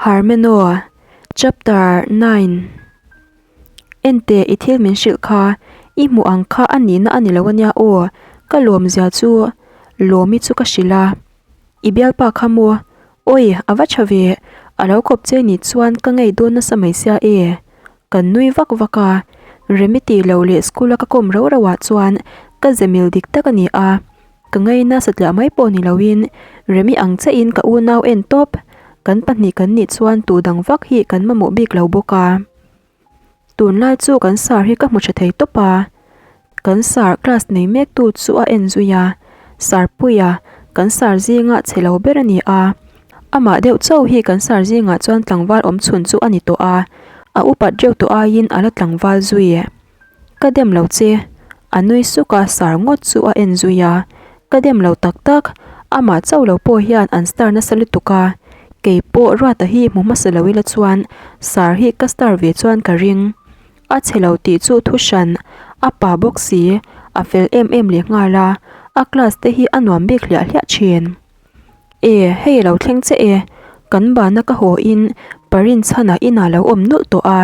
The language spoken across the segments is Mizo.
Harmeno, Chapter 9 Enteh i thil min hrilh kha, i hmuh ang kha a nihna a ni lo ania aw, ka lawmzia chu Lawmi chu ka hrilh a. I bialpa kha maw? Awi, a va tha ve, a lo kawp che nih chuan ka ngei dawn nasa mai sia e. Kan nui vak vak a, Remi tih loh leh school a ka kawm rauh rauh ah chuan ka ze mil dik tak a ni a, ka ngaina satliah mai pawh ni loin Remi ang chiahin ka unau en tawp, kan pahnih kan nih chuan tu dang vak hi kan mamawh bik lo bawk a. Tunlai chu kan sar hi ka hmu tha thei tawp a, kan sar class nei mek tu chu a en zui a, Sarpuia kan sar zinga chhe lo ber a ni a, amah deuh chauh hi kan sar zingah chuan tlangval awm chhun chu a ni tawh a, a upat reuh tawh aiin a la tlangval zui. Ka dem lo che, a nui suk a sar ngawt chu a en zui a, ka dem lo tak tak, amah chauh lo pawh hian an star nasa lutuk a, kei pawh Ruata hi hmu hmasa lo ila chuan sar hi ka star ve chuan ka ring. A chhe lo tih chu thu hran, a pa bawk si, a fel em em leh nghal a, a class te hi a nuam bik hliah hliah thin. E, hei a lo thleng che e, kan bana ka haw in Parin chhanah inah lo awm nulh tawh a,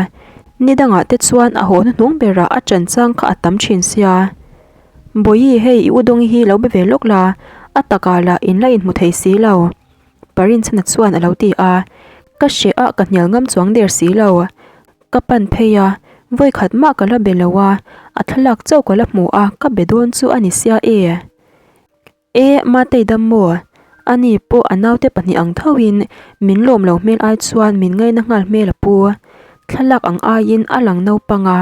ni dangah te chuan a haw hnuhnung berah a ṭan chang kha a tam ṭhin sia. Bawihi hei i Udawngi hi lo be ve lawk la, a takah lah in la inhmu thei si lo. Parin chhana chuan a lo ti a, ka hreh a ka hnial ngam chuang der si lo. Ka pan phei a, vawikhat mah ka la be lo a, a thlalak chauh ka la hmu a, ka be dawn chu a ni sia e. E, Matei dam maw? Ani pawh a naute pahnih ang thoin min lawm lo hmel ai chuan min ngaina nghal hmel a pu. Thlalak ang aiin a lang naupang a,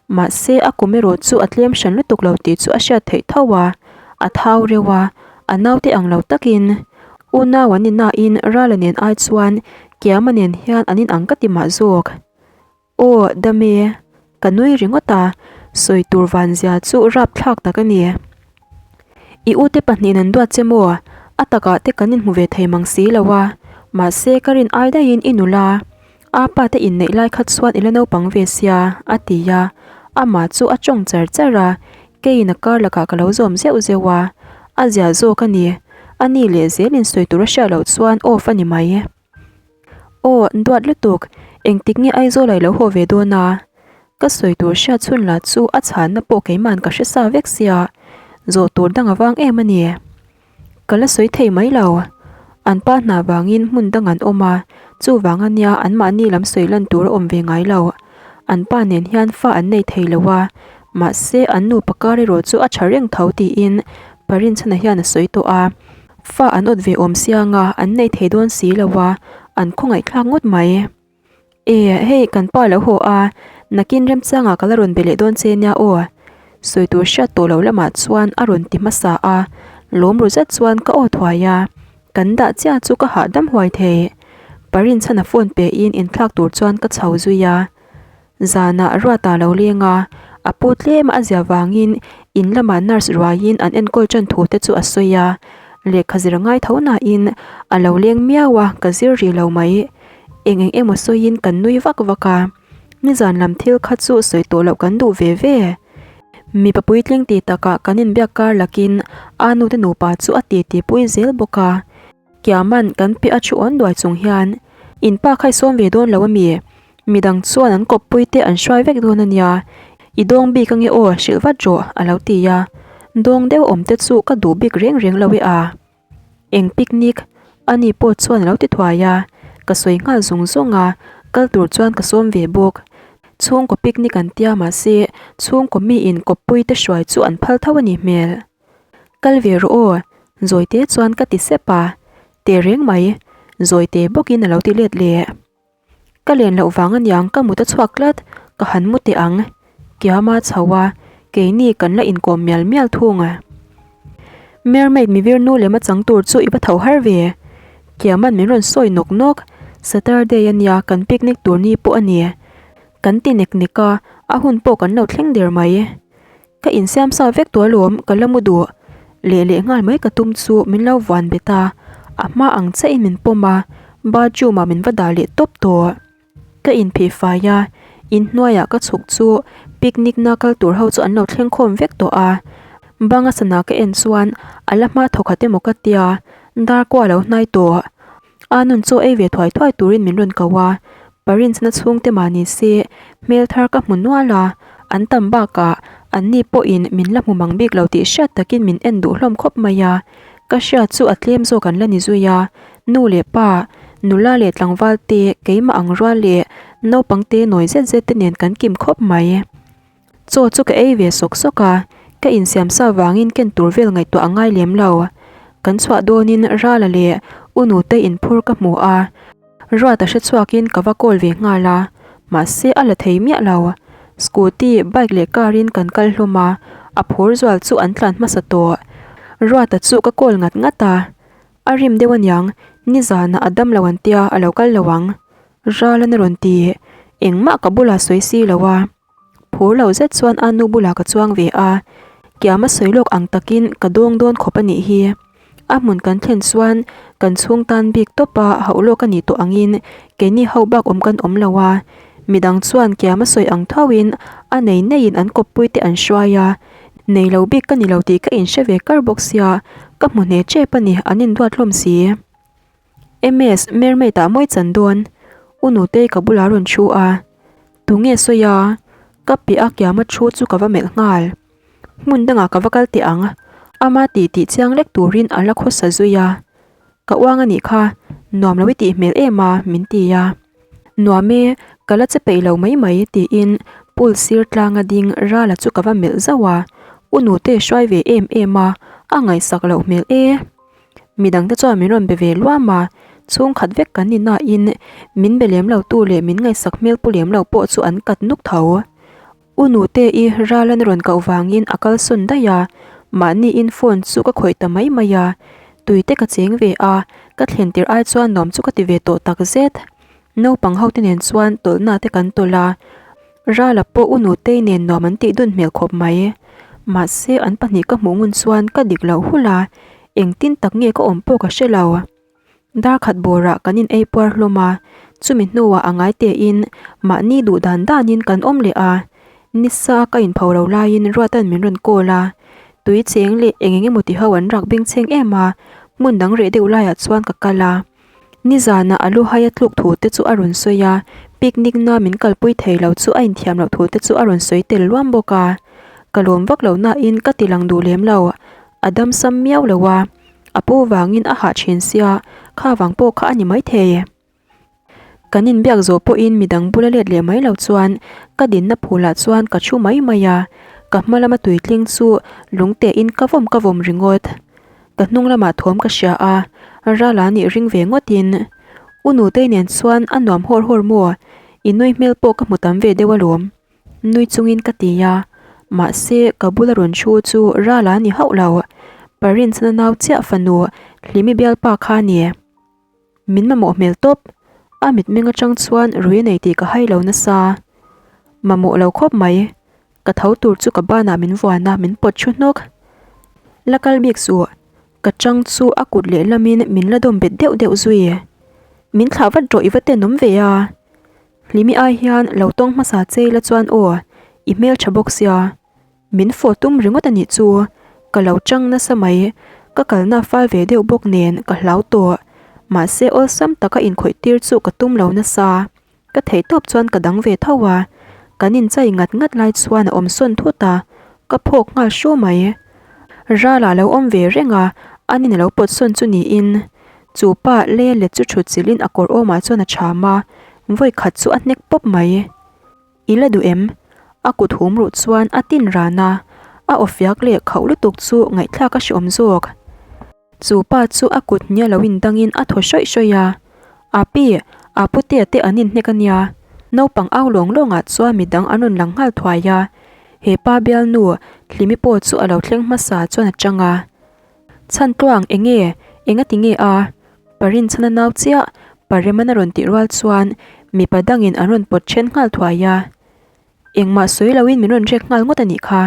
mahse a kum erawh chu a tlem hran lutuk lo tih chu a hriat theih tho a, a thau reuh a, a naute ang lo takin unau an ni nain Rala nen ai chuan Kiama nen hian an inang ka ti mah zawk. Aw, dam e. Ka nui ringawt a, sawi tur vanzia chu rapthlak tak a ni. I ute pahnihin an duat che maw? A takah te kan inhmu ve thei mang si lo a, mahse ka rin ai daihin i nula. A pa te inneih lai kha chuan i la naupang ve sia, a ti a, amah chu a tawng char char a, keiin a kar lakah ka lo zawm zeuh zeuh a, a zia zawk a ni. A ni leh zelin sawi tur a hriat loh chuan off a ni mai. Aw, duat lutuk, engtik nge Aizawl ah i lo haw ve dawn a? Ka sawi tur hriat chhun lah chu a chhanna pawh keima'n ka hre sa vek sia, zawh tur dang avang em a ni. Ka la sawi thei mai lo. An pa hna vangin hmun dang an awm a, chuvang ania anmahni lam sawi lan tur a awm ve ngai lo. An pa nen hian fa an nei thei lo a, mahse an nupa kar erawh chu a tha reng tho tiin Parinchhana hian a sawi tawh a. Fa an awt ve awm siang a, an nei thei dawn si lo a, an khawngaih thlak ngawt mai. E, hei kan pa lo haw a, nakin remchangah ka la rawn be leh dawn che nia aw. Sawi tur hriat tawh lo lamah chuan a rawn ti hmasa a, lawm ru zet chuan ka aw thuai a, kan dah chiah chu ka hahdam huai thei. Parinchhana phone pe in inthlak tur chuan ka chho zui a. Zanah Ruata lo leng a, a pu tlem a zia vangin in lamah nurse ruaiin an enkawl tan thu te chu a sawi a, lehkha zir ngai tho nain a lo leng miau a ka zir rih lo mai. Eng eng emaw sawiin kan nui vak vak a, nizan lam thil kha chu sawi tawh loh kan duh ve ve. Mipa puitling ti takah kan inbiak kar lakin a nute nupa chu a titi pui zel bawk a. Kiaman kan piah a thu awn duai chung hian, In pa kha i sawm ve dawn lo a mi? Midang chuan an kawppui te an hruai vek dawn a nia. I dawng bik ange aw, hrilh vat rawh, a lo ti a. Dawng deuh awm te chu ka duh bik reng reng lo e a. Eng picnic? Ani pawh chuan a lo ti thuai a. Ka sawi nghal zung zung a, kal tur chuan ka sawm ve bawk. Chhungkaw picnic an tia mahse, chhungkaw miin kawppui te hruai chu an phal tho a nih hmel. Kal ve rawh aw, Zawite chuan ka ti sep a, teh reng mai, Zawite bawkin a lo ti let leh. Ka len loh vang aniang ka mut a chhuak tlat, ka han mu teh ang. Kiama chho a, keini kan la inkawm mial mial thung a. Mermaid mivir nu lem a chang tur chu i va tho har ve. Kiama'n min rawn sawi nawk nawk, Saturday ania kan picnic tur ni pawh a ni. Kan ti nek nek a, a hun pawh kan lo thleng der mai. Ka insiam sa vek tawh alawm, ka la mu duh. Leh leh nghal mai ka tum chu min lo vuan bet a, a hma ang chiahin min pawm a, bathroom ah min va dah leh tawp tawh. Ka inphih fai a, inhnuaiah ka chhuk chu picnic na kal tur ho chu an lo thleng khawm vek tawh a. Banga sana ka en chuan a la hma thawkhat emaw ka tia, dar kuah a lo hnai tawh. A nun chaw ei ve thuai thuai turin min rawn ko a, Parents-na chhungte mah ni se hmel thar ka hmu nual a, an tam bakah anni pawhin min la hmu mang bik lo tih hriat takin min en duh hlawm khawp mai a, ka hriat chu a tlem zawk an la ni zui a, nu leh pa, nula leh tlangval te, keimah ang rual leh naupang te nawi zet zet te nen kan kim khawp mai. Chaw chu ka ei ve sawk sawk a, ka insiam sa vangin ken tur vel ngaihtuah a ngai lem lo. Kan chhuah dawnin Rala leh U Nute inphur ka hmu a, Ruata hre chhuakin ka va call ve nghal a, mahse a la thei miah lo. Scooty, bike leh car in kan kal hlawm a, a phur zual chu an tlan hmasa tawh. Ruata chu ka call ngat ngat a, a rim deuh aniang, nizanah a dam lo an tia a lo kal lo ang. Rala'n a rawn ti, engmah ka bulah sawi si lo a. Phur lo zet chuan a nu bulah ka chuang ve a, Kiama sawi lawk ang takin ka dawng dawn khawp a nih hi. A hmun kan thlen chuan kan chhung tan bik tawp a hauh lawk a nih tawh angin keini ho bak awm kan awm lo a, midang chuan Kiama sawi ang thoin a nei neiin an kawppui te an hruai a, nei lo bik ka ni lo tih ka inhre ve kar bawk sia, ka hmu hne tep a ni, an induat hlawm si. MS, Mermaid ah mawi chan dawn. U Nutei ka bulah rawn thu a. Tunge sawi a? Ka piah a kiama thu chu ka va melh nghal. Hmun dangah ka va kal teh ang. Ama tih tih chiang lek turin a la khawsa zui a. Ka uang a nih kha, nuam lo i tih hmel em a, min ti a. Nuam e, ka la che peih lo mai mai tiin pool sir tlanga ding Rala chu ka va melh zauh a. U Nutei hruai ve em em a, a ngaihsak loh hmel e. Midangte chuan min rawn be ve luam a, chhungkhat vek kan ni nain min be lem lo tu leh min ngaihsak hmel pu lem lo pawh chu an kat nuk tho. U Nute i Ralan rawn koh vangin a kalsawn daih a, mahniin phone chu ka khawih ta mai mai a, tuite ka cheng ve a, ka thlen tirh ai chuan nuam chu ka ti ve tawh tak zet. Naupang ho te nen chuan tawlhna te kan tawlh a, Rala pawh u Nutei nen nuam an tih dun hmel khawp mai. Mahse an pahnih ka hmuh ngun chuan ka dik loh hulh a, engtin tak nge ka awm pawh ka hre lo. Dar khat bawrah kan in ei puar hlawm a, chumi hnuah a ngai tein mahni duh dan danin kan awm leh a. Nisa ka inpho lo laiin Ruata'n min rawn call a, tui cheng leh eng eng emaw ti ho an rak bengchheng em a, hmun dang reh deuh laiah chuan ka kal a. Nizana a lu haia tluk thu te chu a rawn sawi a, picnic na min kalpui thei lo chu a inthiam loh thu te chu a rawn sawi tel luam bawk a. Ka lawm vak lo nain ka ti lang duh lem lo, a dam sam miau lo a, a pu vangin a hah thin sia, kha vang pawh kha a ni maithei. Kan inbiak zawh pawhin midang bula let leh mai lo chuan ka dinna phulah chuan ka thu mai mai a, ka hma lama tuitling chu lungtein ka vawm ka vawm ringawt. Ka hnung lamah thawm ka hria a, Rala nih ring ve ngawtin. U Nutei nen chuan a nuam hawr hawr maw? I nui hmel pawh ka hmu tam ve deuh alawm. Nui chungin ka ti a, mahse ka bula rawn thu chu Rala ni hauh lo. Parents-na nau chiah fanu Hlimi bialpa kha a ni. Min mamawh hmel tawp. A mitmeng atang chuan rui a nei tih ka hai lo nasa. Mamawh lo khawp mai. Ka tho tur chu ka banah min vuan a, min pawt thu hnawk. La kal bik suh. Ka chang chu a kut lehlamin min la dawm bet deuh deuh zui. Min thlah vat rawh i va tenawm ve a. Hlimi ai hian lo tawng hmasa che ila chuan aw, i hmeltha bawk sia. Min fawh tum ringawt a nih chu. Ka lo chang nasa mai. Ka kalna fal ve deuh bawk nen ka hlau tawh. Mahse awlsam taka inkhawih tir chu ka tum lo nasa. Ka theih tawp chuan ka dang ve tho a, kan inchai ngat ngat lai chuan a awm sawn thut a, ka phawk nghal hru mai. Rala lo awm ve reng a, anin a lo pawt sawn chu niin. Chu pa lei a let chu thut chilhin a kawr awmah chuan a cham a, vawi khat chu a hnek pawp mai. I la duh em? A kut hum ruh chuan a tin ran a, a aw fiak leh khauh lutuk chu ngaihthlak a hreawm zawk. Chu pa chu a kut hnia lo indangin a thaw hrawih hrawih a, Api, Aputea te an inhnek a nia. Naupang au lawng lawngah chuan midang an rawn lang nghal thuai a, he pa bialnu Hlimi pawh chu a lo thleng hmasa chuan a chang a. Chhan tluang eng nge? Enga ti nge a? Pa Rinchhana nau chiah Pa Remana rawn tih rual chuan mipa dangin an rawn pawt then nghal thuai a. Engmah sawi loin min rawn rek nghal ngawt a nih kha.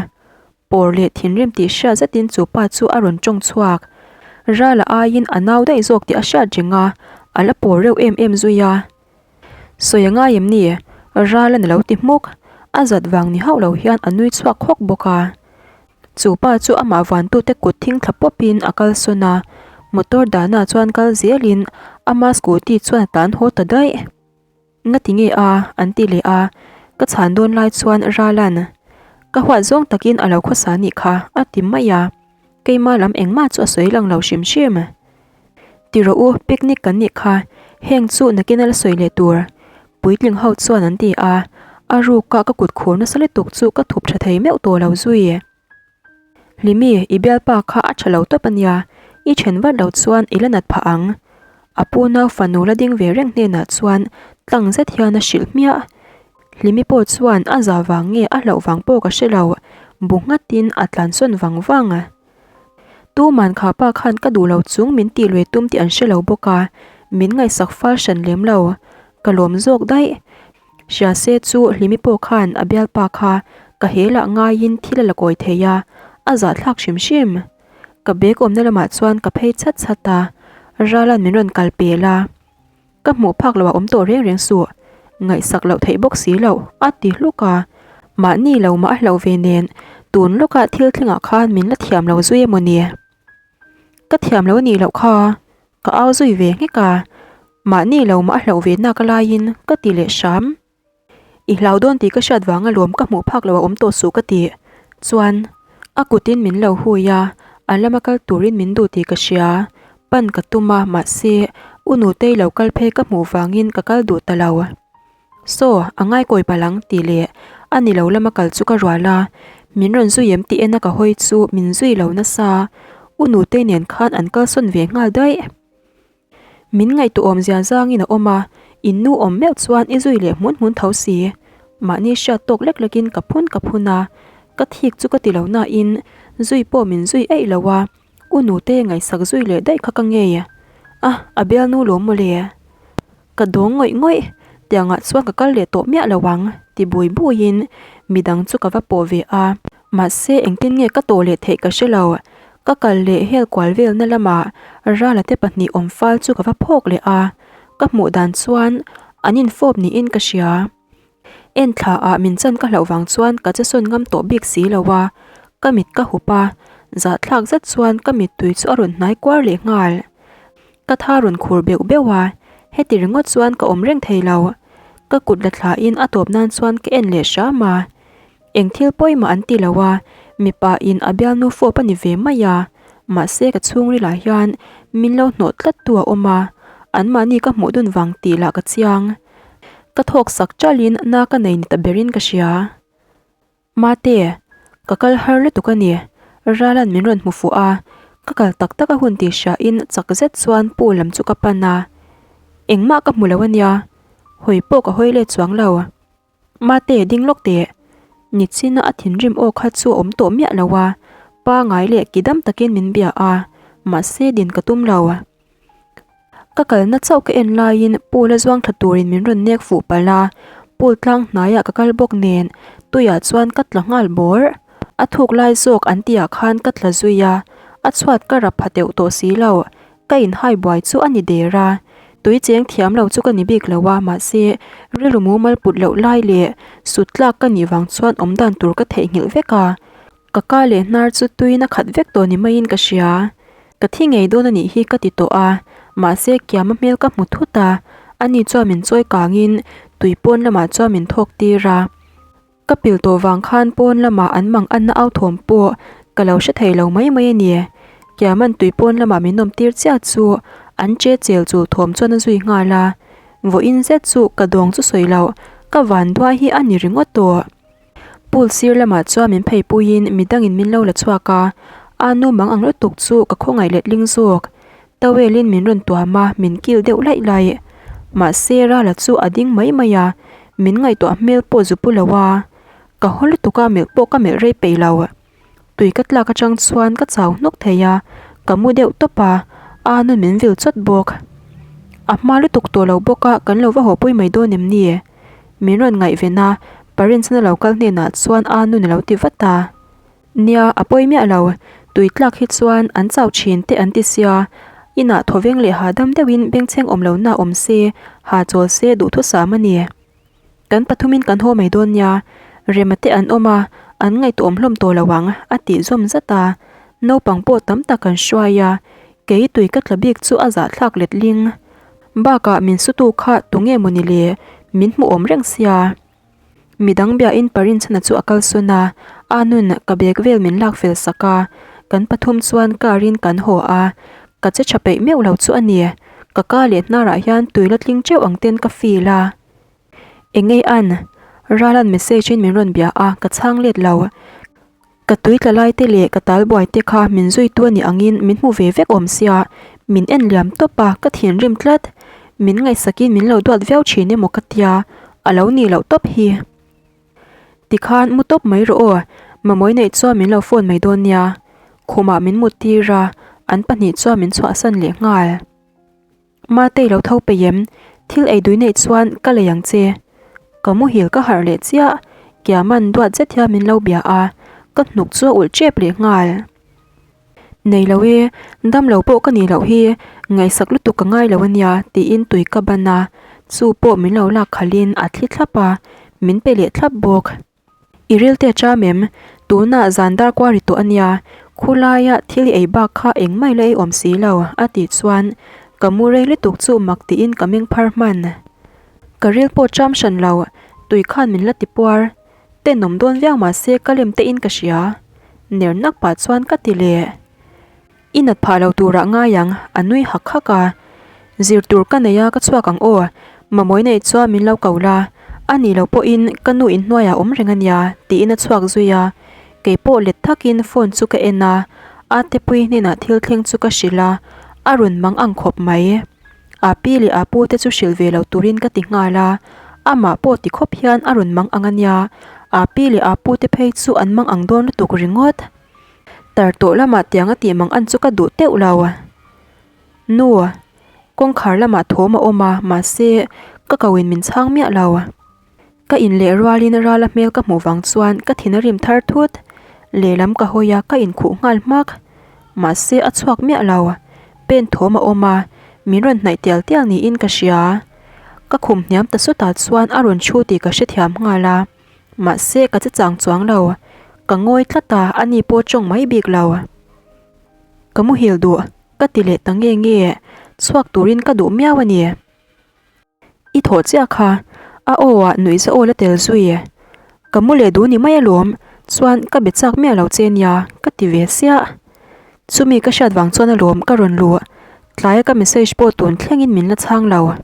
Pawr leh thinrim tih hriat zetin chu pa chu a rawn tawng chhuak. Rala aiin a nau daih zawk tih a hriat reng a, a la pawr reuh em em zui a. Sawi a ngai em ni? Rala'n a lo ti hmuk. A zat vang ni hauh lo hian a nui chhuak hawk bawk a. Chu pa chu amah vantute kut thing thla pawpin a kalsawn a. Motor dahnaah chuan kal zelin ama scooty chuan a tlan haw ta daih. Ngati nge a? an ti leh a, ka chhan dawn lai chuan Ralan, Ka huat zawng takin a lo khawsa nih kha, a ti mai a. Keima lam engmah chu a sawi lang lo hrim hrim. Ti rawh u, picnic kan nih kha, heng chu nakin a la sawi leh tur, puitling ho chuan an ti a, a ruka ka kut khur nasa lutuk chu ka thup tha thei meuh tawh lo zui. Hlimi, i bialpa kha a tha lo tawp a nia, i then vat lo chuan i la nat phah ang. A pu nau fanu la ding ve reng hnenah chuan tlang zet hian a hrilh hmiah. Hlimi pawh chuan a za vang nge a hlauh vang pawh ka hre lo, bu nghatin a tlansawn vang vang. Tuman kha pa khan ka duh lo chung min tih lui tum tih an hre lo bawk a, min ngaihsak fal hran lem lo. Ka lawm zawk daih. Hria se chu Hlimi pawh khan a bialpa kha ka helah ngaiin thil a la kawi thei a, a zahthlak hrim hrim. Ka bag awmna lamah chuan ka phei chat chat a, Rala'n min rawn kal pel a. Ka hmuh phak loh a awm tawh reng reng suh, ngaihsak loh theih bawk si loh, a ti hluk a. Mahni lo mah a hlauh ve nen, tun lawkah thil thlengah khan min la thiam lo zui emaw ni? Ka thiam lo a nih loh kha, ka au zui ve nghek a. Mahni lo mah a hlauh ve nak laiin ka ti leh hram. I hlau dawn tih ka hriat vang alawm ka hmuh phak lo a awm tawh suh ka tih chuan a kutin min lo hui a, a lama kal turin min duh tih ka hria. Pan ka tum a mahse u Nutei lo kal phei ka hmuh vangin ka kal duh ta lo. Saw, a ngaikawi palh ang tih leh a ni lo lama kal chu ka rual a, min rawn zui em tih ena ka hawi chu min zui lo nasa. U Nutei nen khan an kalsawn ve nghal daih. Min ngaihtuah awmzia zangin a awm a, in nu awm meuh chuan i zui leh hmun hmun tho si. Mahni hriat tawk lek lekin ka phun ka phun a, ka thik chu ka ti lo nain zui pawh min zui eih lo a, u nute ngaihsak zui leh daih kha ka ngei a, a bialnu lawm mawle. Ka dawng ngawih ngawih, tiangah chuan ka kal leh tawh miah lo ang, ti bui buiin midang chu ka va pawh ve a. Mahse engtin nge ka tawh leh theih ka hre lo, ka kal leh hel kual velna lamah Rala te pahnih awm fal chu ka va phawk leh a, ka hmuh dan chuan an infawp niin ka hria. En thla ah min chan ka hlauh vang chuan ka che sawn ngam tawh bik si lo a, ka mit ka hup a, zahthlak zet chuan ka mittui chu a rawn hnai kuar leh nghal. Ka tha rawn khur beuh beuh a, heti ringawt chuan ka awm reng thei lo. Ka kut la thla in a tawp nan chuan ka en leh hram a. Eng thil pawimah an ti lo a, mipa in a bialnu fawp a ni ve mai a, mahse ka chhungrilah hian min lo hnawh tlat tu a awm a, anmahni ka hmuh dun vang tih lah ka chiang. Ka thawk sak ṭalhin na ka nei ni ta berin ka hria. Mate, ka kal har lutuk a ni, Ralan min rawn hmu fuh a, ka kal tak tak a hun tih hriain chak zet chuan pool lam chu ka pan a, engmah ka hmu lo a nia, hawi pawh ka hawi let chuang lo. Mate ding lawk teh. Nichina a thinrim aw kha chu a awm tawh miah lo a, pangai leh ki dam takin min bia a, mahse din ka tum lo. Ka kalna chauh ka en laiin pool a zuang tha turin min rawn nek fuh palh a, pool tlang hnaiah ka kal bawk nen tuiah chuan ka tla nghal bawr. A thuk lai zawk an tihah khan ka tla zui a, a chhuat ka rap pha teuh tawh si lo. Ka inhai buai chu a ni der a, tui cheng thiam lo chu ka ni bik lo a, mahse rilru mumal put loh lai leh sut tlak ka nih vang chuan awm dan tur ka theihnghilh vek a, ka ka leh hnar chu tuiin a khat vek tawh ni maiin ka hria. Ka thi ngei dawn a nih hi ka ti tawh a, mahse Kiama hmel ka hmu thut a, ani chuan min chawi kangin tui pawn lamah chuan min thawk tir a. Ka pil tawh vang khan pawn lamah an mang anna au thawm pawh ka lo hre thei lo mai mai a ni. Kiaman tui pawn lamah min awm tir chiah chu an che chel chul thawm chuan a zui nghal a. Vawiin zet chu ka dawng chu sawi loh, ka van duai hi a ni ringawt tawh. Pool sir lamah chuan min phei puiin midangin min lo la chhuak a, a nu mang ang lutuk chu ka khawngaih letling zawk. Towel in min rawn tuam a, min kil deuh laih laih. Mahse Rala chu a ding mai mai a, min ngaihtuah hmel pawh zu pu lo a. Ka haw lutuk a, melh pawh ka melh rei peih lo. Tui ka tlak atang chuan ka chau hnawk thei a, ka mu deuh tawp a, a nun min vil chawt bawk. A hma lutuk tawh lo bawk a, kan lo va haw pui mai dawn em ni? Min rawn ngaihven a, parents na lo kal hnenah chuan a nun a lo ti vat a. Nia, a pawi miah lo. Tui tlak hi chuan an chau thin te an ti sia. Inah thawveng leh hahdam deuhin bengchheng awm lohna awm se, ha chawl se duhthusam a ni. Kan pathumin kan haw mai dawn nia. Rema te an awm a, an ngaihtuahawm hlawm tawh lo ang, a tih zawm zat a. Naupang pawh tam tak an hruai a. Kei tui ka tla bik chu a zahthlak letling. Bakah min sutu kha tunge mawni le, min hmu awm reng sia. Midang biain Parinchhana chu a kalsawn a, a nun ka bag vel min lak fel sak a, kan pathum chuan car in kan haw a, ka che tha peih meuh lo chu a ni, ka ka leh hnarah hian tui la tling teuh ang ten ka feel a. Engei an? Ralan message in min rawn bia a, ka chhang let lo. Ka tui tla lai te leh ka tal buai te kha min zuitu a nih angin min hmu ve vek awm sia, min en liam tawp a, ka thinrim tlat. Min ngaihsakin min lo duat viau thin emaw ka tia, a lo nih loh tawp hi. Tikhan mu tawp mai rawh aw, Mamawi neih chuan min lo phone mai dawn nia. Khumah min mut tir a, an pahnih chuan min chhuahsan leh nghal. Matei lo tho peih em? Thil ei dui neih chuan ka lei ang che. Ka muhil ka harh leh chiah, Kiaman duat zet hian min lo bia a, ka hnuk chu a ulh tep leh nghal. Nei lo e, dam lo pawh ka nih loh hi, ngaihsak lutuk ka ngai lo a nia tiin tui ka ban a, chu pawh min lo lak khalhin a thli thlap a, min pe leh thlap bawk. I rilte a cham em? Tunah zan dar kual ri tawh a nia, khulaia thil i ei bak kha engmah i la ei awm si lo, a tih chuan ka mu rei lutuk chu mak tiin ka meng phar hman. Ka ril pawh cham hran lo, tui khan min la ti puar. Tenawm dawn viau mah se ka lem tein ka hria. Ner nak pah chuan ka ti leh. I nat phah lo turah ngai ang, a nui hak hak a. Zir tur ka nei a, ka chhuak ang aw. Mamawi neih chuan min lo ko la, a nih loh pawhin ka nu inhnuaiah awm reng a nia, tiin a chhuak zui a. Kei pawh let thakin phone chu ka en a, Atepui hnenah thil thleng chu ka hrilh a, a rawn mang ang khawp mai. A pi leh a pu te chu hrilh ve lo turin ka ti nghal a, amah pawh ti khawp hian a rawn mang ang a nia, a pi leh a pu te phei chu an mang ang dawn lutuk ringawt. Tar tawh lamah tiang a tih mang an chu ka duh teuh lo. Nu, kawngkhar lamah thawm a awm a, mahse, ka ko in min chhang miah lo. Ka in leh rualin rala hmel ka hmuh vang chuan ka thin a rim thar thut. Lehlam ka hawi a, ka inkhuh nghal hmak. Mahse, a chhuak miah lo. Pen thawm a awm a, min rawn hnaih tial tial niin ka hria. Ka khum hniam ta sawtah chuan a rawn thu tih ka hrethiam nghal a. Mahse ka che chang chuang lo, ka ngawi tlat a, ani pawh tawng mai bik lo. Ka muhil duh, ka ti leh ta nge nge, chhuak turin ka duh miau a ni. I thawh chiah kha, a aw ah nuihza aw la tel zui. Ka mu leh duh ni mai alawm, chuan ka be chak miah lo che nia, ka ti ve siah. Chumi ka hriat vang chuan alawm ka rawn luh, tlaia ka message pawh tun thlengin min la chhang lo.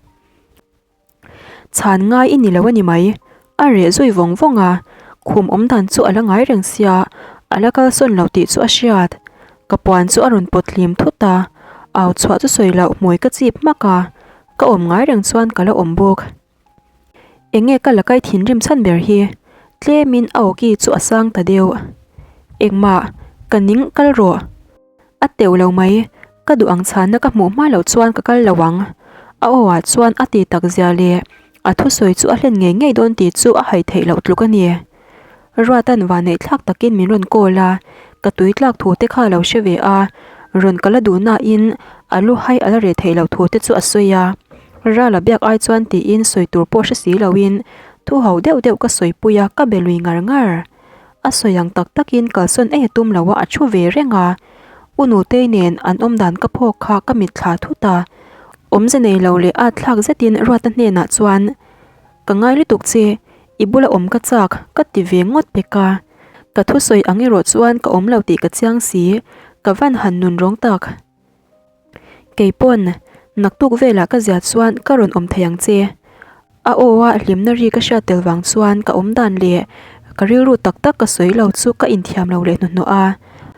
Chhan ngai i ni lo a ni mai. A reh zui vawng vawng a, khum awm dan chu a la ngai reng sia, a la kalsawn lo tih chu a hriat. Ka puan chu a rawn pawt hlim thut a, au chhuah chu sawi loh hmui ka chip hmak a, ka awm ngai reng chuan ka la awm bawk. Enge ka la kai thinrim chhan ber hi? Tlemin a awki chu a sang ta deuh. Engmah, ka ning kal rawh. A teuh lo mai, ka duh ang chhanna ka hmuh hma loh chuan ka kal lo ang. A aw ah chuan a ti tak zia leh a thusawi chu a hlen ngei ngei dawn tih chu a hai theih loh tluk a ni. Ruatan vanneih thlak takin min rawn call a, ka tui tlak thu te kha a lo hre ve a, rawn kal a duh nain a lu hai a la reh theih loh thu te chu a sawi a. Rala biak ai chuan tiin sawi tur pawh hre si loin thu ho deuh deuh ka sawipui a, ka be lui ngar ngar. A sawi ang tak takin kalsawn ei a tum lo a, a thu ve reng a. U Nutei nen an awm dan ka phawk kha ka mitthla thut a. Awmze nei lo leh at thlak zetin Ruata hnenah chuan, Ka ngai lutuk che, i bula awm ka chak, ka ti ve ngawt pek a. Ka thusawi ang erawh chuan ka awm lo tih ka chiang si, ka van han nun rawng tak. Kei pawn, naktuk velah ka zia chuan ka rawn awm thei ang che. A aw a hlimna ri ka hriat tel vang chuan ka awm dan leh ka rilru tak tak ka sawi lo chu ka inthiam lo leh hnuhnawh a.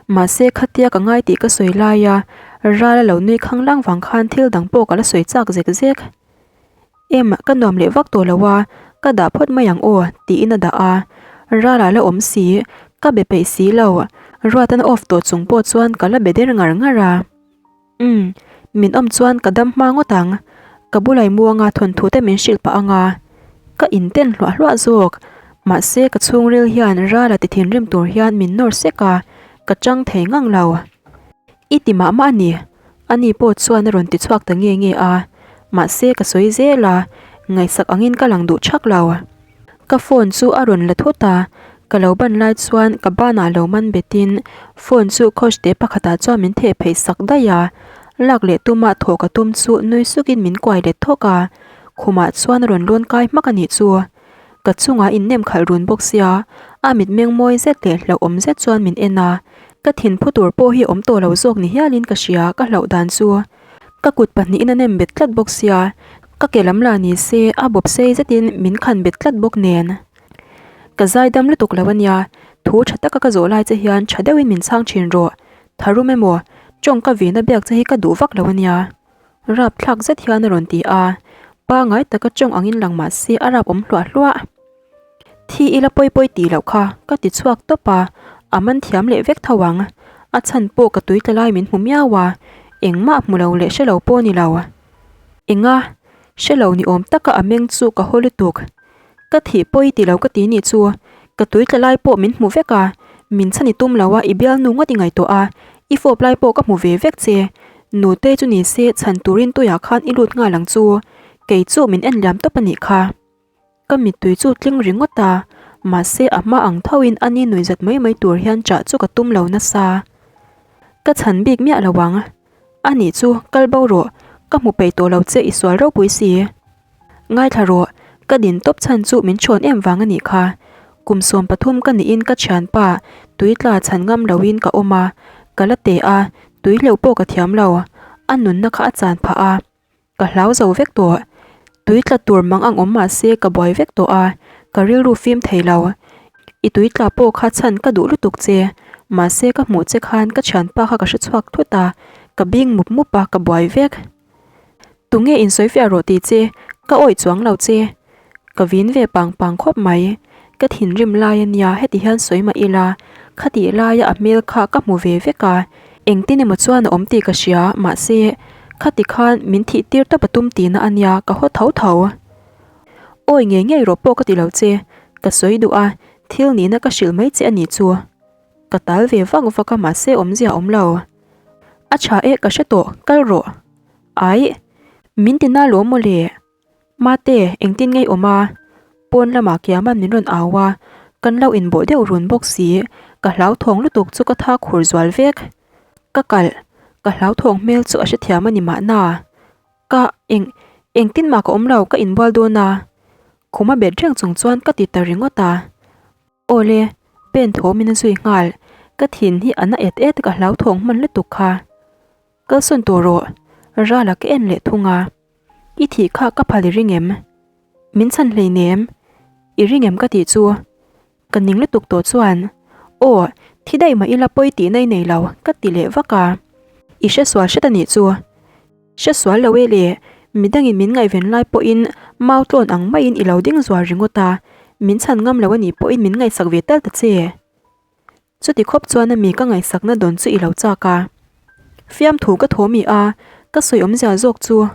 Mahse khatia ka ngai tih ka sawi laia ral a lo nui khang lang vang khan thil dang pawh ka la sawi chak zek zek. Em, ka nuam leh vak tawh lo a, ka dah phawt mai ang aw, tiin a dah a. Rala la awm si, ka be peih si lo. Ruatan a off tawh chung pawh chuan ka la be der ngar ngar a. Umm, min awm chuan ka dam hma ngawt ang. Ka bulai muanga thawnthu te min hrilh pah ang a. Ka inten hluah hluah zawk. Mahse ka chhungril hian Rala ti thinrim tur hian min nawr sek a, ka chang thei ngang lo. I ti mah mah a ni. Ani pawh chuan a rawn ti chhuak ta nge nge a, mahse ka sawi zel a, ngaihsak angin ka lang duh thak lo. Ka phone chu a rawn la thut a, ka lo ban lai chuan ka banah lo man betin phone chu couch te pakhatah chuan min theh pheih sak daih a. Lak leh tuma thawh ka tum chu nui sukin min kuai let thawk a, khumah chuan a rawn lawn kai hmak a nih chu. Ka chungah innem khalh run bawk sia, a mitmeng mawi zet leh hlauhawm zet chuan min en a, ka thinphu tur pawh hi awm tawh lo zawk ni hialin ka hria ka hlauh dan chu. Ka kut pahnihin a nem bet tlat bawk sia, ka ke lam lah ni se a bawp sei zetin min khan bet tlat bawk nen. Ka zaidam lutuk lo a nia, thu tha taka ka zawh lai che hian tha deuhin min chhang thin rawh, tharum emaw tawngka vina biak che hi ka duh vak lo a nia. Rap thlak zet hian a rawn ti a, pangai taka tawng angin lang mah se a rap awm hluah hluah. Thi ila pawi pawi tih loh kha ka ti chhuak tawp a, a man thiam leh vek tho ang. A chhan pawh ka tui tla lai min hmu miau a, engmah hmu lo leh hre lo pawh a ni lo. Enga? Hre lo ni awm taka a meng chu ka haw lutuk. Ka thih pawi ti lo ka ti nih chu, ka tui tla lai pawh min hmu vek a, min chhan i tum lo a, i bialnu ngawt i ngaihtuah a, i fawp lai pawh ka hmu ve vek che. Nutei chu ni se chhan turin tuiah khan i lut nghal ang chu, kei chu min en liam tawp a nih kha. Ka mittui chu tling ringawt a, mahse a hma ang thoin a ni nuih zat mai mai tur hian chah chu ka tum lo nasa. Ka chhan bik miah lo ang. A nih chu, kal bo rawh, ka hmu peih tawh lo che i sual ropui si. Ngaithla rawh, ka din tawp chhan chu min chhawn em vang a nih kha. Kum 13 ka niin ka thianpa tui tla chhan ngam loin ka awm a, ka la teh a, tui hleuh pawh ka thiam lo. A nunna kha a chan phah a, ka hlau zo vek tawh. Tui tla tur mang ang awm mah se ka buai vek tawh a, ka rilru fim thei lo. I tui tla pawh kha chhan ka duh lutuk che, mahse ka hmuh che khan ka thianpa kha ka hre chhuak thut a, ka bing mup mup a, ka buai vek. Tunge insawi fiah rawh tih che, ka awih chuang lo che. Ka vin ve pang pang khawp mai. Ka thinrim lai a nia heti hian sawi mah ila, khatih laia a hmel kha ka hmu ve vek a, engtin emaw chuan a awm tih ka hria, mahse, khati khan min thih tir tawp a tum tihna a nia, ka haw tho tho. Awi ngei ngei rawh pawh ka ti lo che, ka sawi duh a, thil nihna ka hrilh mai che a nih chu. Ka tal ve vak vak a mahse awmzia a awm lo. A tha e ka hre tawh, kal rawh. Aih, min ti na lawm maw le? Mate, engtin ngei awm a? Pawn lamah Kiama'n min rawn au a, kan lo inbawh deuh run bawk si, ka hlauthawng lutuk chu ka tha khur zual vek. Ka kalh, ka hlauthawng hmel chu a hrethiam a ni mahna. Ka, eng, engtin mah ka awm lo, ka inbual dawn a. Khuma bet reng chung chuan ka ti ta ringawt a. Awle, pen thawmin a zui nghal, ka thin hi a na et et ka hlauthawng hman lutuk kha. Kalsawn tawh rawh, Rala ka en leh thung a. I thih kha ka phal i ring em? Min chhan hleinem, i ring em ka tih chu. Ka ning lutuk tawh chuan, Aw, thi daih mah ila pawi tihna i nei lo, ka ti leh vak a. I hre sual hret a nih chu. Hre sual lo e le, midangin min ngaihven lai pawhin mau tlawn ang maiin i lo ding zual ringawt a, min chhan ngam lo a nih pawhin min ngaihsak ve tal ta che. Chuti khawp chuan a mi ka ngaihsakna dawn chu i lo chak a. Fiamthu ka thaw mi a, ka sawi awmzia zawk chu.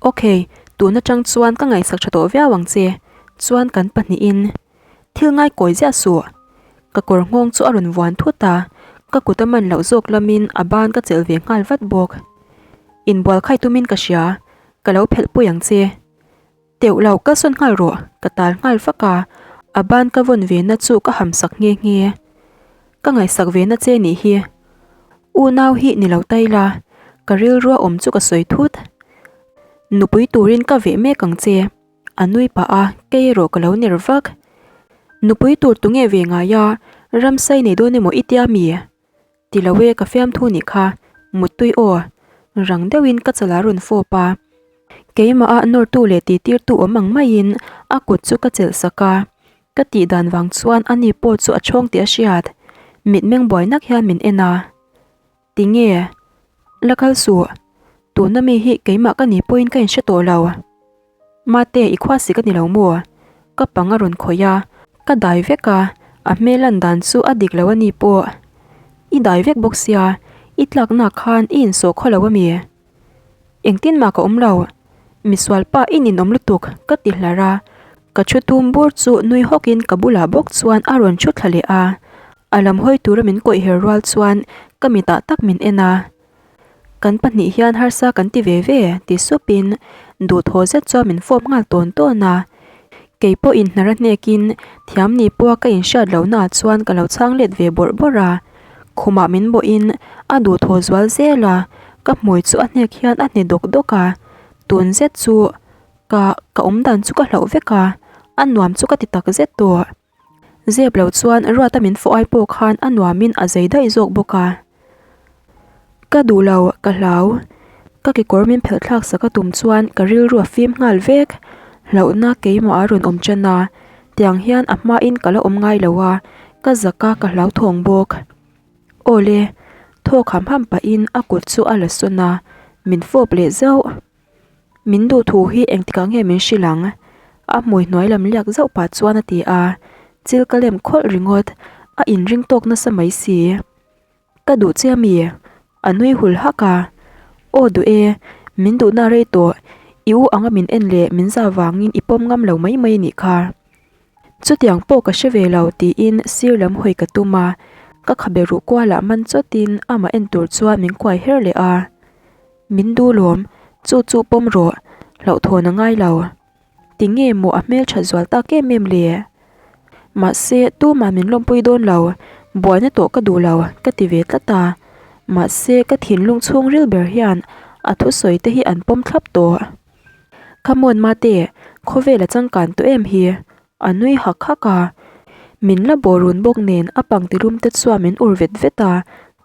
Ok, tun atang chuan ka ngaihsak tha tawh viau ang che, chuan kan pahnihin. Thil ngai kawi ziah suh. Ka kawr nghawng chu a rawn vuan thut a, ka kut a man loh zawk lamin a ban ka chelh ve nghal vat bawk. Inbual khai tumin ka hria, ka lo phelh pui ang che. Teuh lo ka sawn nghal rawh, ka tal nghal vak a, a ban ka vawn ve na chu ka ham sak nghe nghe. Ka ngaihsak ve na che nih hi. Unau hi ni lo ta ila, ka rilrua awm chu ka sawi thut. Nupui turin ka veh mek ang che, a nui pah a, kei erawh ka lo ner vak. Nupui tur tunge ve ngai a, ramsai nei dawn emaw i tia mi? Ti lo e ka fiamthu nih kha, muttui aw, rang deuhin ka chala rawn fawp a. Keimah a nawrtu leh tihtirtu awm ang maiin a kut chu ka chelh sak a, ka tih dan vang chuan ani pawh chu a chhawng tih a hriat. Mitmeng buai nak hian min en a. Tinge? La kal suh. Tuna mi hi keimah ka ni pawhin ka inhre tawh lo. Mate, i khua sik a ni lo maw? Ka pang a rawn khawih a, ka dai vek a, a hmel lan dan chu a dik lo a ni pawh. I dai vek bawk sia, i tlakna khan i insawh khaw lo a mi? Engtin mah ka awm lo, misual pa i ninawm lutuk ka ti hlar a, ka thu tum bur chu nui hawkin ka bulah bawk chuan a rawn thu thla leh a, a lam hawi tura min kawih her rual chuan ka mitah tak min en a. Kan pahnih hian harsa kan ti ve ve, ti supin duhthaw zet chuan min fawp nghal tawn tawn a. Kei pawhin hnara hnekin thiam ni pawha ka inhriat lohnaah chuan ka lo chhang let ve bawrh bawrh a. Khumah min bawhin a duhthaw zual zel a, Ka hmui chu a hnek hian a hne dawk dawk a, tun zet chu ka ka awm dan chu ka hlauh vek a, a nuam chu ka ti tak zet tawh. Zep lo chuan Ruata min fawh ai pawh khan a nuamin a zei daih zawk bawk a. Ka duh lo, ka hlau. Ka kekawr min phelh thlak sak a tum chuan ka rilru a fim nghal vek. Hlauhna keimah a rawn awm tan a, tiang hian a hmain ka la awm ngai lo a, ka zak a ka hlauthawng bawk. Aw le, thawk ham ham pahin a kut chu a la sawn a, min fawp leh zauh. Min duh thu hi engtikah nge min hrilh ang? A hmui hnuai lam liak zauh pah chuan a ti a, chil ka lem khawlh ringawt, a inring tawk nasa mai si. Ka duh che ami? A nui hul hak a. Aw duh e, min duhna rei tawh, i u anga min en leh min za vangin i pawm ngam lo mai mai anih kha. Chutiang pawh ka hre ve lo tiin sir lam hawi ka tum a, ka khabe ruh kualah man chawtin amah en tur chuan min kuai her leh a. Min du lawm, chu chu pawm rawh, hlauhthawn a ngai lo. Ti nge maw a hmelthat zual tak em em le? Mahse, tumah min lawmpui dawn lo, buaina tawh ka duh lo, ka ti ve tlat a. Mahse, ka thinlung chhungril ber hian a thusawi te hi an pawm thlap tawh. Come on mate, khawvel a changkan tawh em hi? A nui hak hak a, min la bawh run bawk nen a pangti rum te chuan min ur vet vet a,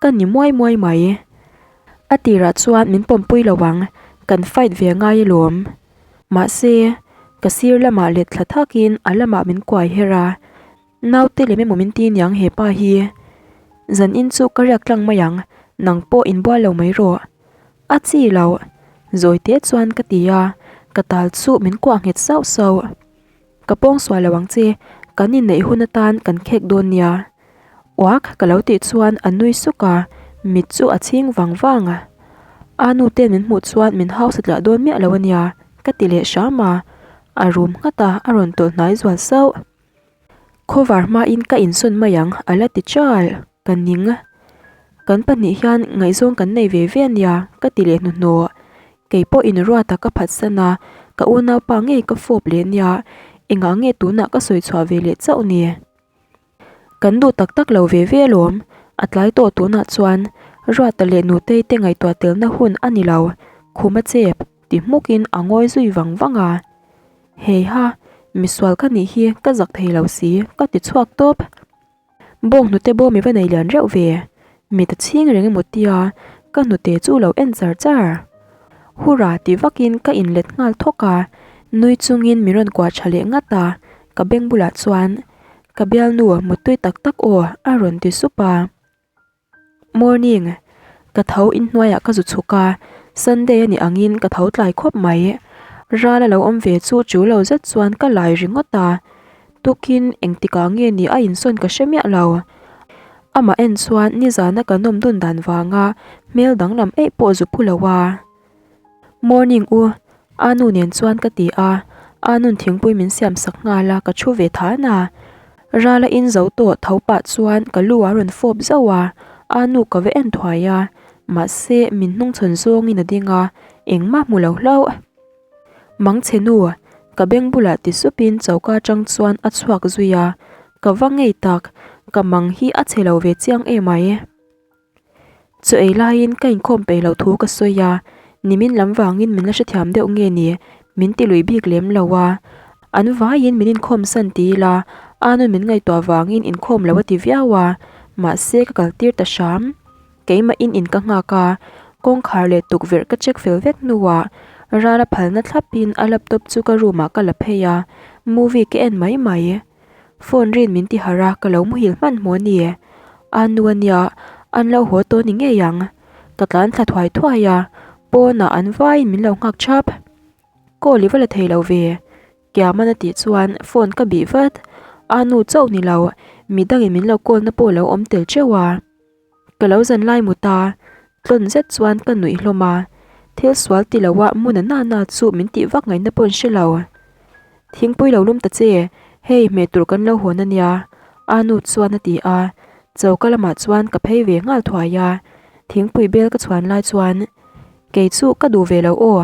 ka ni muai muai mai. A tirah chuan min pawmpui lo ang, kan fight ve ngai alawm. Mahse, ka sir lamah let thla thakin a lamah min kuai her a, naute lem emaw min ti niang hepa hi. Zanin chu ka riak tlang mai ang, nang pawh inbual lo mai rawh. A chi loh, zawi te chuan ka ti a, ka tal chu min kuah nghet sauh sauh. Ka pawng sual lo ang che, kan inneih hun atan kan khek dawn nia. Uak ka lo tih chuan a nui suk a, mit chu a chhing vang vang a. A nu ten min hmuh chuan min hausa tliah dawn miah lo a nia, ka ti leh hram a. A rum nghat a, a rawn tawlh hnai zual sauh. Khawvar hmain ka insawn mai ang, a la ti chal. Ka ning. Kan pahnih hian ngaihzawng kan nei ve ve a nia, ka ti leh hnuhnawh. Kei pawhin Ruata ka phatsan a, ka unaupa ngei ka fawp leh nia, engah nge tunah ka sawi chhuah ve leh chauh ni? Kan duh tak tak lo ve ve alawm, a tlai tawh tunah chuan Ruata leh Nutei te ngaihtuah telna hun a ni lo, khum a chep, ti hmukin a ngawi zui vang vang a. Heiha, misual ka nih hi ka zak thei lo si, ka ti chhuak tawp. Bawng hnute bawm i va nei lian reuh ve. Mit a chhing reng emaw tia ka hnute chu lo en char char. Hurah ti vakin ka inlet nghal thawk a, nui chungin min rawn kuah tha leh ngat a, ka beng bulah chuan ka bialnu muttui tak tak aw a rawn ti sup a. Morning, ka tho inhnuaiah ka zu chhuk a, Sunday a nih angin ka tho tlai khawp mai. Ral a lo awm ve chu chu lo zet chuan ka lai ringawt a, tukin engtikah nge ni a insawn ka hre miah lo. Amah en chuan nizana kan awm dun dan vanga hmel danglam eih pawh zu phu lo a. Morning u, a nu nen chuan ka ti a, a nun thingpui min siam sak nghal a ka thu ve than a. Ral a in zo tawh tho pah chuan ka lu a rawn fawp zauh a, a nu ka va en thuai a, mahse min hnungchhawn zawngin a ding a, engmah hmu lo hlauh. Mangchhe nu, ka beng bulah ti supin choka atang chuan a chhuak zui a, ka va ngei tak, ka mang hi a chhe lo ve chiang emai. Chu ei laiin ka inkhawm peih loh thu ka sawi a, nimin lam vangin min la hrethiam deuh nge ni, min ti lui bik lem lo a. An vaiin min inkhawm san ti ila, Anun min ngaihtuah vangin inkhawm lo a ti viau a, mahse ka kal tir ta hram. Keimahin in ka nghak a, kawngkhar leh tukverh ka check fel vek hnuah Rala phalna thlapin a laptop chu ka room ah ka la phei a, movie ka en mai mai. Phone rin min ti harh a, ka lo muhil hmanhmawh a ni. A nu a nia, an lo haw tawh ni ngei ang. Ka tlan thla thuai thuai a, pawnah an vaiin min lo nghak thap. Call i va la thei lo ve, Kiaman a tih chuan phone ka bih vat. A nu chauh ni lo, midangin min lo call na pawh a lo awm tel teuh a. Ka lo zan lai mu ta, tlawn zet chuan ka nuih hlawm a, thil sual ti lo ah hmun a nana chu min tih vak ngaihna pawh an hre lo. Thingpui lo lum ta che, hei hmeh tur kan lo hawn a nia, a nu chuan a ti a, choka lamah chuan ka phei ve nghal thuai a, thingpui bel ka chhuan lai chuan kei chu ka duh ve lo aw,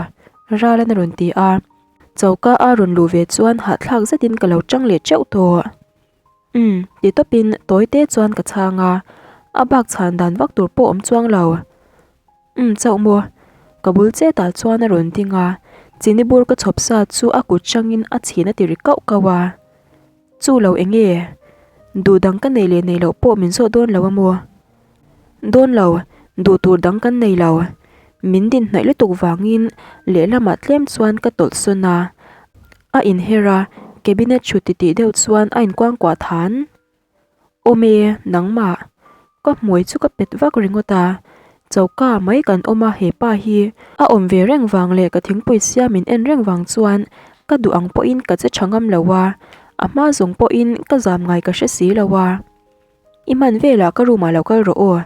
Ralana rawn ti a, choka a rawn luh ve chuan hahthlak zetin ka lo tang leh teuh tawh. Umm, ti tawpin tawi te chuan ka chhang a, a bak chhan dan vak tur pawh awm chuang lo. Umm chauh maw? Ka bul chetah chuan a rawn ding a, chini bur ka chhawp sa chu a kut hrangin a chhin a ti ri kauh kauh a. Chu lo eng nge? Duh dang ka nei leh nei loh pawh min zawh dawn lo a maw? Dawn lo, duh tur dang kan nei lo. Min din hnaih lutuk vangin lehlamah tlem chuan ka tawlh sawn a. A inher a, cabinet thut titih deuh chuan a inkuangkuah than. Awm e, nangmah. Ka hmui chu ka pet vak ringawt a, choka mai kan awm a hepa hi a awm ve reng vang leh ka thingpui siam in en reng vang chuan ka duh ang pawhin ka che tha ngam lo a, a hma zawng pawhin ka zam ngai ka hre si lo a. I hman velah ka room ah lo kal rawh aw.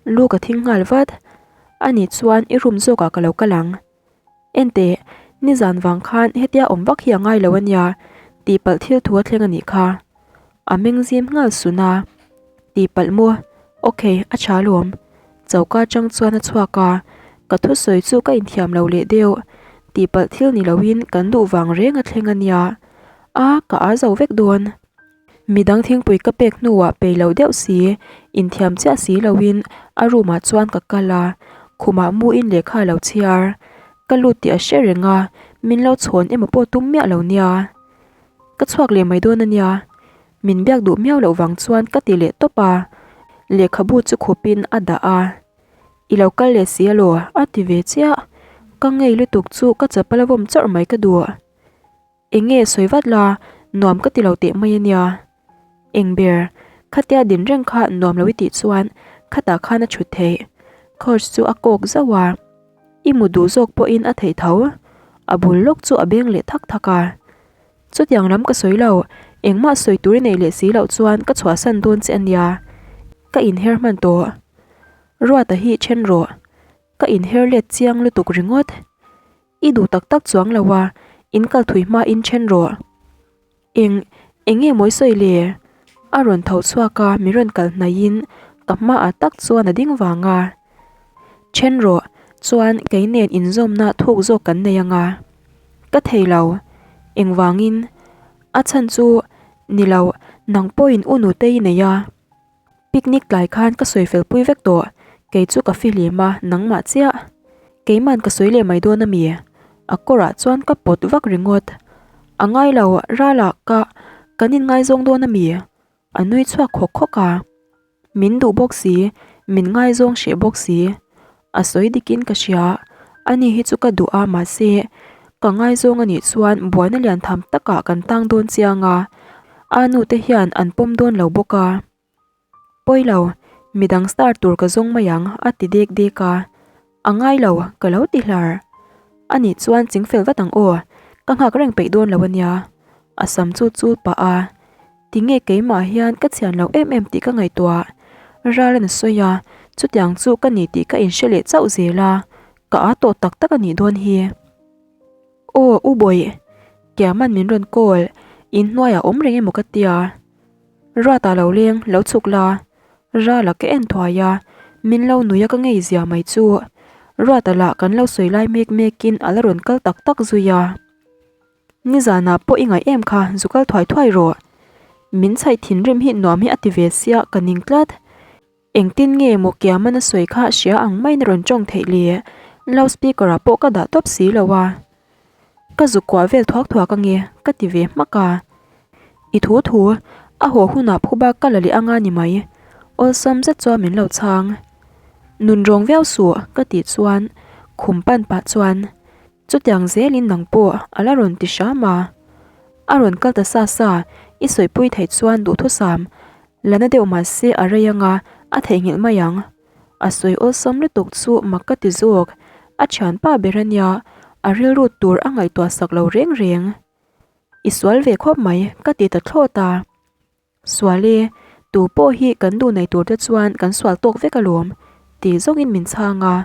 Lu ka thing nghal vat. Ani chuan i room zawkah ka lo kal ang. Enteh, nizan vang khan hetia awm vak hi a ngai lo a nia, tihpalh thil thu a thleng a nih kha. A meng zim nghal sun a. Tihpalh maw? Ok, a tha alawm. Choka atang chuan a chhuak a, ka thusawi chu ka inthiam lo leh deuh. Tihpalh thil ni loin kan duh vang reng a thleng a nia. A, ka ar zo vek dawn. Midang thingpui ka pek hnuah pei lo deuh si, inthiam chiah si loin a room ah chuan ka kal a, khumah muin lehkha a lo chhiar. Ka lut tih a hre reng a, min lo chhawn emaw pawh tum miah lo nia. Ka chhuak leh mai dawn a nia. Min biak duh miau loh vang chuan ka ti leh tawp a, lehkhabu chu khupin a dah a. I lo kal leh si alaw? a ti ve chiah. Ka ngei lutuk chu ka chapal a vawm chawrh mai ka duh. Eng nge sawi vat la, nuam ka ti lo teh mai a nia. Eng ber, khatia din reng kha nuam lo i tih chuan khatah khan a chhut theih. Coach chu a kawk zauh a, i mu duh zawk pawhin a theih tho. A bul lawk chu a beng leh thak thak a. Chutiang lam ka sawi lo, engmah sawi tur i neih leh si loh chuan ka chhuahsan dawn che a nia. Ka inher hman tawh. Ruata hi then rawh. Ka inher let chiang lutuk ringawt. I duh tak tak chuang lo a, in kal thui hma in then rawh. Eng, eng nge mawi sawi le? A rawn tho chhuak a, min rawn kal hnaihin ka hmaah tak chuan a ding vang a. Then rawh, chuan kei nen inzawmna thuk zawk kan nei ang a. Ka thei lo. Engvangin? A chhan chu, ni lo, nang pawhin u nutei i nei a. Picnic tlai khan ka sawi fel pui vek tawh, kei chu ka fihlim a, nangmah chiah. Keiman ka sawi leh mai dawn a mi? A kawrah chuan ka pawt vak ringawt. A ngai lo, Rala, ka, kan inngaizawng dawn a mi? A nui chhuak khawk khawk a. Min duh bawk si, min ngaizawng hreh bawk si. A sawi dikin ka hria, ani hi chu ka duh a mahse ka ngaizawng anih chuan buaina lian tham takah kan tang dawn chiang a, a nu te hian an pawm dawn lo bawk a. Pawi lo, midang star tur ka zawng mai ang a ti dek dek a, a ngai lo ka lo ti hlar. Anih chuan chingfel vat ang aw, ka nghak reng peih dawn lo ania, a sam chu chul pah a. Tinge keimah hian ka chhian lo em em tih ka ngaihtuah. Ral an sawi a, chutiang chu ka ni tih ka inhre leh chauh zel a, ka â tawh tak tak a nih dawn hi. Aw U Bawih, Kiaman min rawn call, inhnuaiah awm reng emaw ka tia. Ruata lo leng, lo chhuk la. Rala ka en thuai a, min lo nui a ka ngei zia mai chu. Ruata lah kan lo sawi lai mek mekin a la rawn kal tak tak zui a. Nizanah pawh i ngaih em kha, zu kal thuai thuai rawh. Min chhaih thinrim hi nuam hi a ti ve sia, ka ning tlat. Engtin nge maw Kiaman a sawi kha hria ang maiin a rawn tawng theih le? Loud speaker ah pawh ka dah tawp si lo a. Ka zuk kuah vel thuak thuak ange, ka ti ve hmak a. I thu thu, a haw hunah phuba ka la leh anga ni mai. Awlsam zet chuan min lo chhang. Nun rawng viau suh, ka tih chuan khum pan pah chuan. Chutiang zelin nang pawh a la rawn ti hram a. A rawn kal ta sa sa, i sawipui theih chuan duhthusam la na deuh mah se a rei anga a theihnghilh mai ang. A sawi awlsam lutuk chu mak ka ti zawk, a thianpa ber a nia, a rilru tur a ngaihtuah sak lo reng reng. I sual ve khawp mai ka ti ta thlawt a. Sual e, tu pawh hi kan duh nei tur te chuan kan sual tawk vek alawm, ti zawngin min chhang a,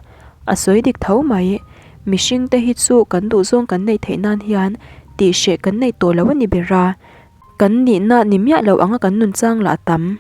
a sawi dik tho mai. Mihring te hi chu kan duh zawng kan neih theih nan hian tih hreh kan nei tawh lo a ni ber a, kan nihna ni miah lo anga kan nun chang lah a tam.